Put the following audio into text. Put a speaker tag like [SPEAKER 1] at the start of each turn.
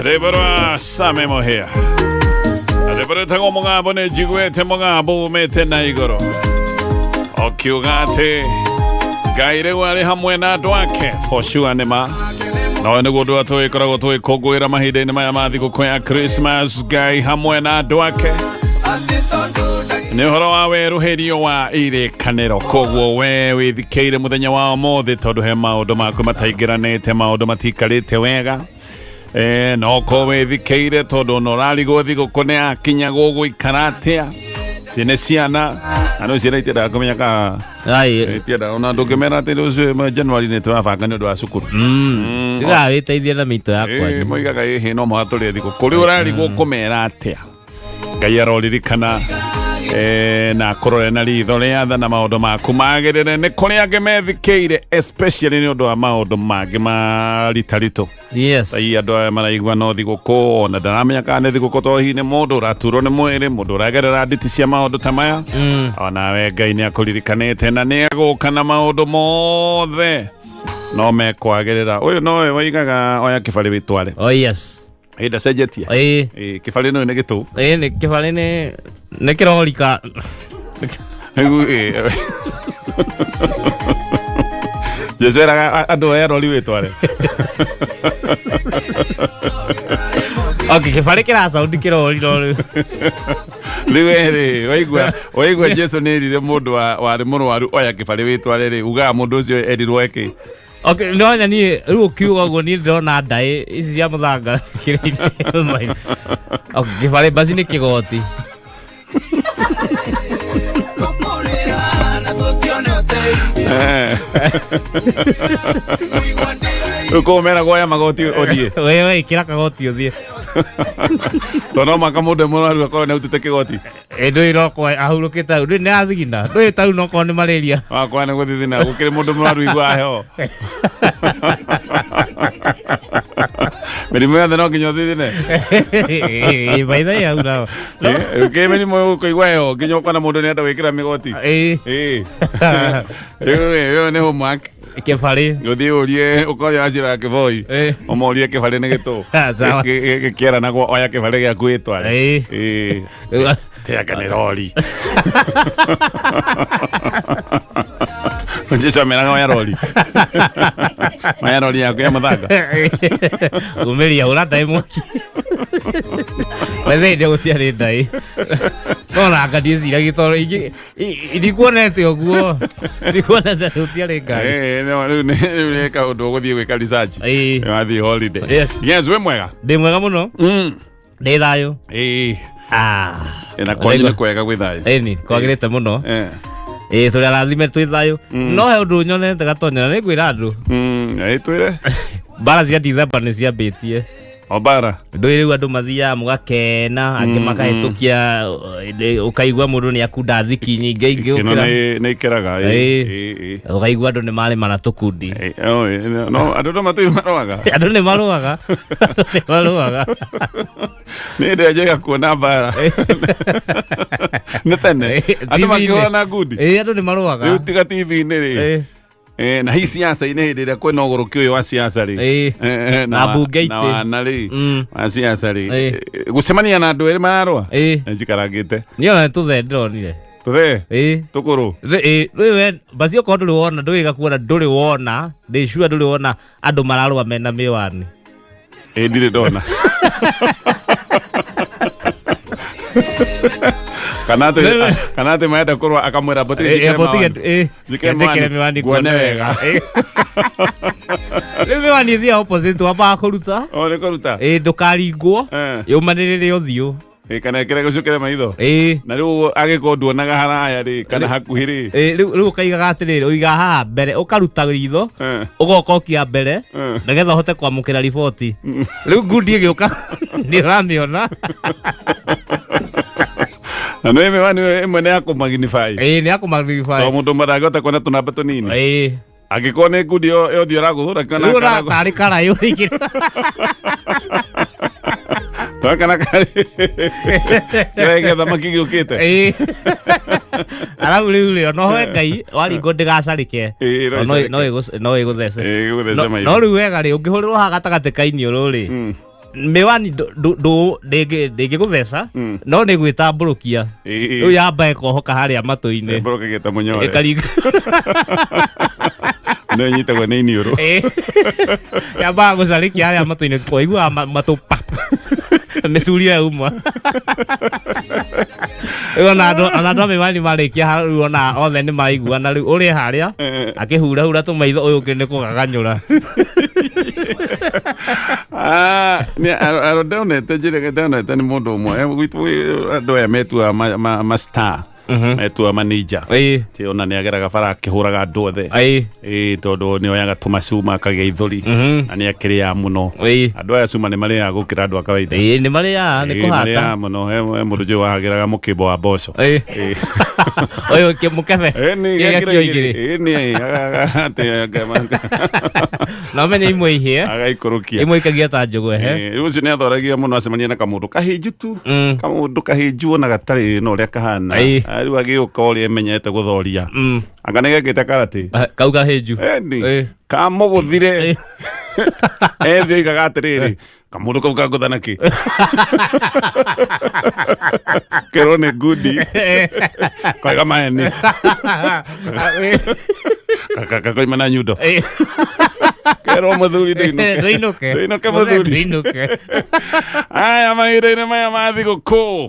[SPEAKER 1] Rwĩmbo rwa Same Mũhĩa, rwĩmbo rwĩtagwo Mũgambo. Nĩ njiguĩte mũgambo umĩte na igũrũ ũkiuga atĩ Ngai rĩu arĩ hamwe na andũ ake. For sure nĩ ma no nĩguo ũndũ ũrĩa tũgĩkoragwo tũgĩkũngũĩra mahinda-inĩ maya ma thigũkũ ya Christmas, Ngai hamwe na andũ ake. Nĩ ũhoro wa werũhĩrio wa irĩkanĩro. Koguo we wĩthikĩire mũthenya wa ũmũthĩ, tondũ he maũndũ maku mataingĩranĩte, maũndũ matikarĩte wega. No ko wĩthikĩire tondũ ona ũrarigwo thigũkũ nĩ yakinya gũgũikara atĩa, ciene ciana na no ciana itiendaga kũmenya ka
[SPEAKER 2] Ai,
[SPEAKER 1] itiendaga ona ndũngĩmera atĩ rũciũ January nĩ tũrabanga nĩ ũndũ wa cukuru.
[SPEAKER 2] Cigaa wĩteithie na mĩito ya
[SPEAKER 1] Eh,
[SPEAKER 2] kwanyu.
[SPEAKER 1] Moigaga ĩhĩ no mũhaka tũrĩe thigũkũ. Rĩu ũrarigwo kũmera atĩa, Ngai aroririkana na akũrore na ritho rĩa tha na maũndũ maku magĩrĩre. Nĩ kũrĩ angĩ methikĩire especially nĩ ũndũ wa maũndũ mangĩ maritaritũ. Tai andũ aya maraigua no thigũkũ, ona ndaramenya kana nĩ thigũkũ, to hihi nĩ mũndũ ũraturwo nĩ mwĩrĩ, mũndũ ũragerera nditi cia maũndũ ta maya. Onawe Ngai nĩ akũririkanĩte na nĩ egũka na maũndũ mothe no mekwagĩrĩra. Ũyũ nowe waigaga oya kĩbarĩ wĩtware.
[SPEAKER 2] Oh yes.
[SPEAKER 1] Ĩ ndacenjetie.
[SPEAKER 2] Ĩĩ.
[SPEAKER 1] Ĩ kĩbarĩ no nĩ gĩtũ.
[SPEAKER 2] Ĩĩ, nĩ kĩbarĩ, nĩ kĩrori ka.
[SPEAKER 1] Rĩu, ĩ, Jesu eraga andũ oya rori wĩtware.
[SPEAKER 2] Okay, kĩbarĩ kĩra sound kĩrori no rĩu.
[SPEAKER 1] Rĩu rĩ, waigua Jesu nĩ erire mũndũ warĩ mũrwaru oya kĩbarĩ wĩtware rĩ, ugaga mũndũ ũcio erirwo eke?
[SPEAKER 2] Okay, no nya niĩ rĩu ũkiuga ũguo niĩ ndĩrona ndaĩ ici cia mũthanga kĩrĩa-inĩ. Okay, kĩbarĩ basi nĩ kĩgoti.
[SPEAKER 1] Rĩu kũmera gwoya magoti ũthiĩ.
[SPEAKER 2] Wewe ĩkĩra kagoti ũthiĩ.
[SPEAKER 1] Tondũ no maka mũndũ mũrwaru akorwo nĩ arutĩte kĩgoti.
[SPEAKER 2] Ĩ ndũĩ no kwa ahurũkĩte hau, ndũĩ nĩ athigina, ndũĩ tau no korwo nĩ malaria.
[SPEAKER 1] Wakwa nĩ gũthithina gũkĩrĩ mũndũ mũrwaru igua heho. Mĩrimũ yothe no nginya ũthithine?
[SPEAKER 2] Ĩ, by the way, hau nao.
[SPEAKER 1] Gũkĩrĩ mĩrimũ ũkũigua heho nginya ũkona mũndũ nĩ enda gwĩkĩra mĩgoti.
[SPEAKER 2] Ĩ.
[SPEAKER 1] Rĩu ĩyo nĩ homework.
[SPEAKER 2] Kĩbarĩ.
[SPEAKER 1] Ũthiĩ ũrie ũkoria wacira kĩboi. Ũmorie kĩbarĩ nĩ gĩtũ.
[SPEAKER 2] Sawa.
[SPEAKER 1] Gĩkĩeranagwo oya kĩbarĩ gĩaku wĩtware.
[SPEAKER 2] Ĩ.
[SPEAKER 1] Ĩ. Teanga nĩ rori. Jesu ameraga oya rori. Oya rori yaku ya mũthanga.
[SPEAKER 2] Umĩria hũra ndaĩ mwaki. Wethe ndĩ gũtiarĩ ndaĩ. No nanga ndiĩciragia tondũ ingĩ ndikuonete ũguo. Ndikuonete gũtiarĩ ngari.
[SPEAKER 1] Eh, no, rĩu nĩ kaũndũ ũgũthiĩ gwĩka research.
[SPEAKER 2] Ĩĩ.
[SPEAKER 1] Wathiĩ holiday.
[SPEAKER 2] Yes.
[SPEAKER 1] Yes, wĩ mwega.
[SPEAKER 2] Ndĩ mwega mũno. Ndĩ thayũ.
[SPEAKER 1] Ĩĩ.
[SPEAKER 2] Ah.
[SPEAKER 1] Na kwanyu nĩ kwega gwĩ thayũ?
[SPEAKER 2] Ĩni, kwagĩrĩte mũno. Ĩĩ, tũrĩ arathime, twĩ thayũ. No he ũndũ nyonete gatonyera nĩ ngwĩra andũ.
[SPEAKER 1] Ĩ twĩre.
[SPEAKER 2] Mbara cia Dithemba nĩ ciambĩtie.
[SPEAKER 1] O mbara.
[SPEAKER 2] Ndũĩ rĩu andũ mathiaga mũgakena, angĩ makahĩtũkia, ũkaigua mũndũ nĩ akunda thiki nyingĩ ingĩ
[SPEAKER 1] Kĩno
[SPEAKER 2] gũkĩra.
[SPEAKER 1] nĩ ikĩraga. Ĩĩ.
[SPEAKER 2] Ĩĩ.
[SPEAKER 1] Ĩĩ, ĩĩ.
[SPEAKER 2] Ũkaigua andũ nĩ marĩma na tũkundi.
[SPEAKER 1] Ĩĩ, oh, ĩĩ, no andũ no matũire marũaga.
[SPEAKER 2] Andũ nĩ marũaga. Andũ nĩ marũaga.
[SPEAKER 1] Nĩ ndĩ njega kuona mbara. Nĩ tene. Andũ
[SPEAKER 2] TV-inĩ.
[SPEAKER 1] makĩhũrana ngundi.
[SPEAKER 2] Ĩĩ, andũ nĩ marũaga.
[SPEAKER 1] Rĩu tiga TV-inĩ rĩ.
[SPEAKER 2] Ĩĩ.
[SPEAKER 1] Na hi siasa-inĩ hĩndĩ ĩrĩa kwĩna ũgũrũki ũyũ wa siasa rĩ.
[SPEAKER 2] Ĩĩ.
[SPEAKER 1] Na
[SPEAKER 2] Na mbunge
[SPEAKER 1] na
[SPEAKER 2] itĩ.
[SPEAKER 1] wana rĩ. Wa siasa rĩ.
[SPEAKER 2] Ĩĩ.
[SPEAKER 1] Gũcemania na andũ erĩ mararũa.
[SPEAKER 2] Ĩĩ.
[SPEAKER 1] Nĩ njikarangĩte.
[SPEAKER 2] Niĩ ona nĩ tũthee ndĩronire.
[SPEAKER 1] Tũthee.
[SPEAKER 2] Ĩĩ.
[SPEAKER 1] Tũkũrũ.
[SPEAKER 2] Ĩĩ, rĩu we basi okorwo ndũrĩ wona, ndũrĩ kuona, ndũrĩ wona, ndĩ sure ndũrĩ wona andũ mararũa mena mĩwani.
[SPEAKER 1] Ĩ ndirĩ ndona. Kana atĩ marenda kũrũa akamwĩra mbũtĩ
[SPEAKER 2] Ĩ, ĩ,
[SPEAKER 1] njĩkĩre
[SPEAKER 2] njĩkĩre mĩwani
[SPEAKER 1] nguone wega.
[SPEAKER 2] Ĩ. Rĩu mĩwani ĩthiaga opposite, wambaga kũruta.
[SPEAKER 1] O nĩ kũruta.
[SPEAKER 2] Ĩ, ndũkaringwo. Yũmanĩrĩre ũthiũ.
[SPEAKER 1] Ĩ, kana ĩkĩre gũcukĩre maitho.
[SPEAKER 2] Ĩ.
[SPEAKER 1] Na rĩu agĩkorwo nduonaga haraya rĩ kana hakuhĩ rĩ?
[SPEAKER 2] Ĩ, rĩu ũkaigaga atĩrĩrĩ, ũigaga haha mbere, ũkaruta ritho, ũgoka ũkia mbere nĩgetha ũhote kwamũkĩra riboti. Rĩu ngundi ĩgĩũka nĩ ũramĩona.
[SPEAKER 1] Na nĩ mĩwani ĩyo ĩmwe nĩ ya kũmagnify.
[SPEAKER 2] Ĩ, nĩ ya kũmagnify.
[SPEAKER 1] Tondũ mũndũ ũmwe ndangĩhota kuona tũnamba tũnini.
[SPEAKER 2] Ĩ.
[SPEAKER 1] Angĩkorwo nĩ ngundi ĩyo yothiĩ ũragũthũra kĩona
[SPEAKER 2] Rĩu ũrona tarĩ karaĩ ũrĩkĩra.
[SPEAKER 1] Toka kana karĩ kĩrĩa gĩa thamaki gĩũkĩte.
[SPEAKER 2] Ĩ. Arabu rĩu rĩ, ona hoe Ngai waringwo ndĩgacarĩke.
[SPEAKER 1] Ĩ, no
[SPEAKER 2] No
[SPEAKER 1] ĩcarĩke.
[SPEAKER 2] no ĩgũthece.
[SPEAKER 1] Ĩ, ĩgũthece
[SPEAKER 2] No
[SPEAKER 1] maitho.
[SPEAKER 2] no rĩu wega rĩ, ũngĩhũrĩrwo haha gatagatĩ ka iniũrũ rĩ, Miwani ndĩngĩgũtheca, no nĩ gwĩtambũrũkia. Rĩu yamba ĩkohoka harĩa matũ-inĩ.
[SPEAKER 1] Mbũrũkagĩte mũnyore.
[SPEAKER 2] Ĩkaringa.
[SPEAKER 1] Nĩ nyitagwo nĩ iniũrũ.
[SPEAKER 2] Ĩ. Yambaga gũcarĩkia harĩa matũ-inĩ, waiguaga matũ pa mĩcuri ĩyo yauma. Rĩu ona andũ a mĩwani marĩkia hau, rĩu ona othe nĩ maraiguana, rĩu ũrĩ harĩa akĩhurahura tũmaitho, ũyũ ũngĩ nĩ kũgaganyũra.
[SPEAKER 1] Ah, aro ndonete njĩra ndonete nĩ mũndũ ũmwe gwitũ, andũ aya metuaga ma star, metuaga maninja. Ti ona nĩ ageraga bara akĩhũraga andũ othe. Ĩ, tondũ nĩ oyaga tũmacuma akagĩa ithũri na nĩ akĩrĩaga mũno. Andũ aya cuma nĩ marĩaga gũkĩra andũ a kawaida.
[SPEAKER 2] Ĩ, nĩ marĩaga nĩ
[SPEAKER 1] Ĩ,
[SPEAKER 2] kũhata.
[SPEAKER 1] Marĩaga mũno. He mũndũ njũĩ wahagĩraga mũkĩmbo wa mboco. Ĩ.
[SPEAKER 2] Ũyũ mũkebe.
[SPEAKER 1] Ĩ, nĩ
[SPEAKER 2] Kĩrĩa
[SPEAKER 1] gekĩra
[SPEAKER 2] kĩo
[SPEAKER 1] igĩrĩ.
[SPEAKER 2] igĩrĩ.
[SPEAKER 1] Ĩ, nĩ
[SPEAKER 2] Na ũmenye imwe ihĩe,
[SPEAKER 1] agaikũrũkia.
[SPEAKER 2] Imwe ikagia ta njũgũ ehe.
[SPEAKER 1] Ĩ, ũcio nĩ athoragia mũno acemania na kamũndũ kahĩnju tu, kamũndũ kahĩnju ona gatarĩ na ũrĩa kahana. Ah, rĩu agĩũka ũrĩa emenyete gũthoria, anga nĩ gekĩte karate.
[SPEAKER 2] Ah, kau kahĩnju.
[SPEAKER 1] Eni kamũgũthire ethĩ oigaga atĩrĩrĩ, kamũndũ kau kangũtha nakĩ kerwo nĩ ngundi koiga maeni kakoima na nyundo. Kerwo mũthuri ndũinũke.
[SPEAKER 2] Ndũinũke.
[SPEAKER 1] Ndũinũke mũthuri.
[SPEAKER 2] Ndũinũke.
[SPEAKER 1] Aya, mahinda-inĩ maya ma thigũkũ.